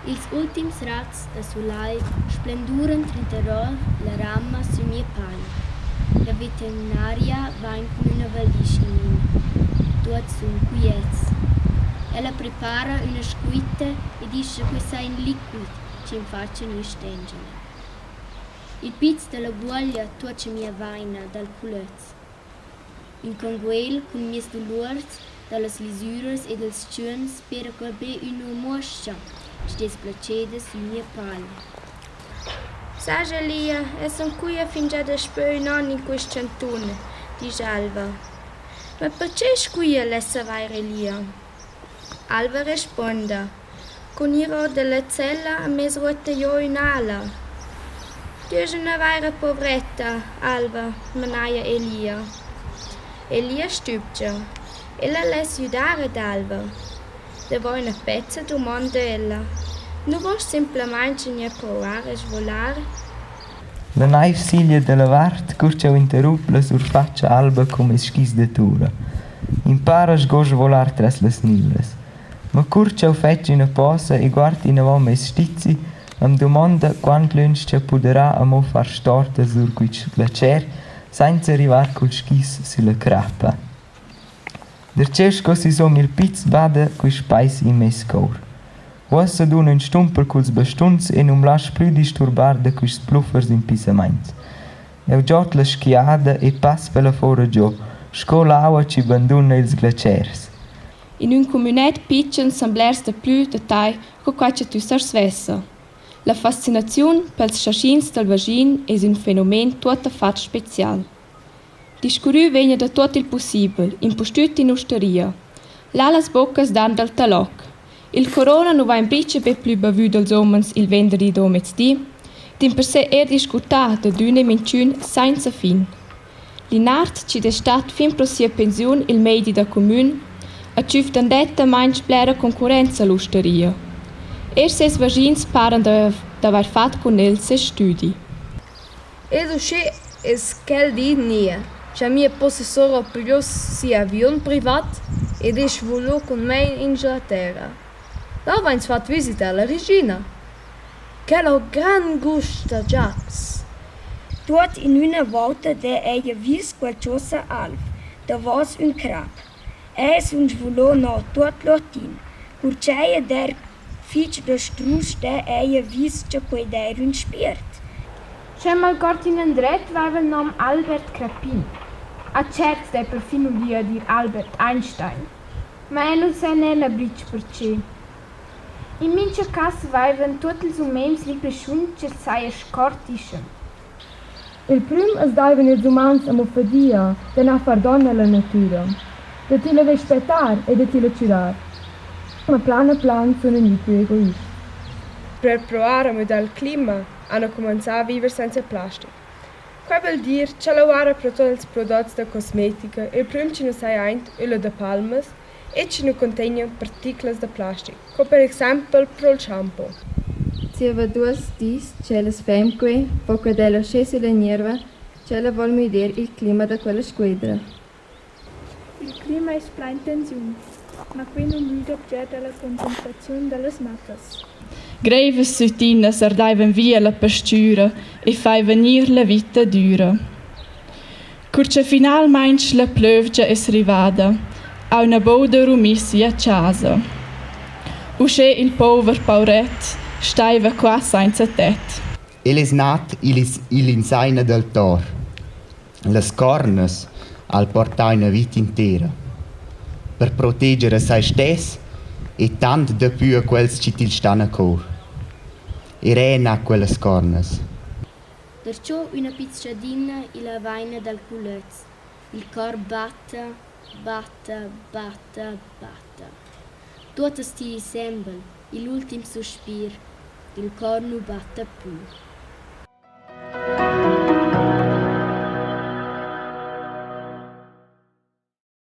Ils ultims razs da sulai splenduran tanteror la ramma sün mia paglia. La veterinaria vain cun üna valisch in man. Tuots sun quiets. Ella prepara üna scuitta e disch cha quai saja ün liquid chi'm fatscha gnir stengela. Il piz da la buoglia tuocha mia vaina dal culöz. Ün conguel cun mias duluors da las lisüras e dals tschierns pera quai be üna muos-cha chi'd es placheda sün mia paglia. Saja Lia, eu sun quia fingià daspö ün on in quist chantun, disch Alva. Ma perche est quia, less savair Elia. Alva respuonda: Cun ir our da la cella am es ruotta giò ün'ala. Tü est üna vaira povretta, Alva, manaja Elia. Elia stübgia. Ella less güdar ad Alva. Davo üna pezza dumonda ella: Nu voust simplamaing gnir prouvar a svolar? La naiv siglia dalla vart cur ch'jeu interrump la surfatscha alva cun mes skis da tura. In para sco svolar tras las nivlas. Ma cur ch'jeu fetsch ina posa e guard inavon meis stizi, am dumonda quant lunsch ch'jeu puderà amo far stortas sur quist glatscher sainza rivar culs skis sülla crappa. Darcheu sco süsom il piz bada quist pais in meis cour. Uossa dun ün stumpel culs bastuns e nu'm lasch plü disturbar da quists pluffers impissamaints. Eu giod la skiada e pass pella foura giò, sco l'aua chi banduna ils glatschers. In ün cumünet pitschen san blers daplü da tai co quai cha tü sast svessa. La fascinaziun pels schaschins dal vaschin es ün fenomen tuottafat special. Discurrü vegna da tuot il pussibel, impustüt in ustaria. Là las boccas dan dal taloc. Il corona nu vain bricha be plü bavü dals homens il venderdi davomezdi, dimpersè eir discutà dad ün e minchün sainza fin. Linard chi'd es stat fin pro sia pensiun il meidi da cumün, ha tschüf dandettamaing blera concurrenza all'ustaria. Eir seis vaschins paran d'avair fat cun el seis stüdi. Ed uschè es quel di gnü cha mia possessura ho piglià seis aviun privat ed es svulo cun mai in Inglaterra. Là vains fat visita a la regina. Quella ho grand gust da giats. Tuot in üna vouta d'he eir vis qualchosa alv davos ün crap. Eu sun svulò no tuot l'otin. Cur ch'eau d'eira fich dastrusch d'he eir vis cha quai d'eira ün spiert. Sch'eu m'algord inandret vaiva il nom Albert Crappin. A tscherts d'he perfin udi a dir Albert Einstein. Ma eu nu sa neir na brich perche. In mincha cas vaivan tuot ils umens l'impreschiun ch'el saja scortischem. Il prüm as daivan ils umans amo fadia da na far don a la natüra, da tilla respettar e da tilla chürar. Ma plan a plan suna gnü plü egoists. Per provar a müdar il clima hana cumanzà a viver sainza plastic. Quai voul dir cha lavurar pro tuot ils prodots da cosmetica il prüm chi nu saja aint üla da palmas e chi nu cuntegna particlas da plastic, co per exaimpel pro'l shampoo. Zieva duos dis ch'el es ferm que, vo quai della uschè sülla gnierva ch'ella voul müder il clima da quella squedra. Il clima es plain tensiun, ma quai nu müda bger da la concentraziun da las mattas. Greivas süttinas ardaivan via la pastüra e faivan gnir la vita düra. Cur cha finalmaing la plövgia es rivada, ha üna bouda rumì sia chasa. Uschè il pover pauret staiva qua sainza tet. El es nat ill'insaina dal tor. Las cornas ha'l portà üna vita intera per proteger a sai stess e tant dapü a quels chi til stan a cour. Eir eu n'ha quellas cornas. Darcheu üna pizchadina illa vaina dal culöz. Il cor batta, batta, batta, batta. Tuot as tira insembel, il ultim suspir, il cor nu batta plü.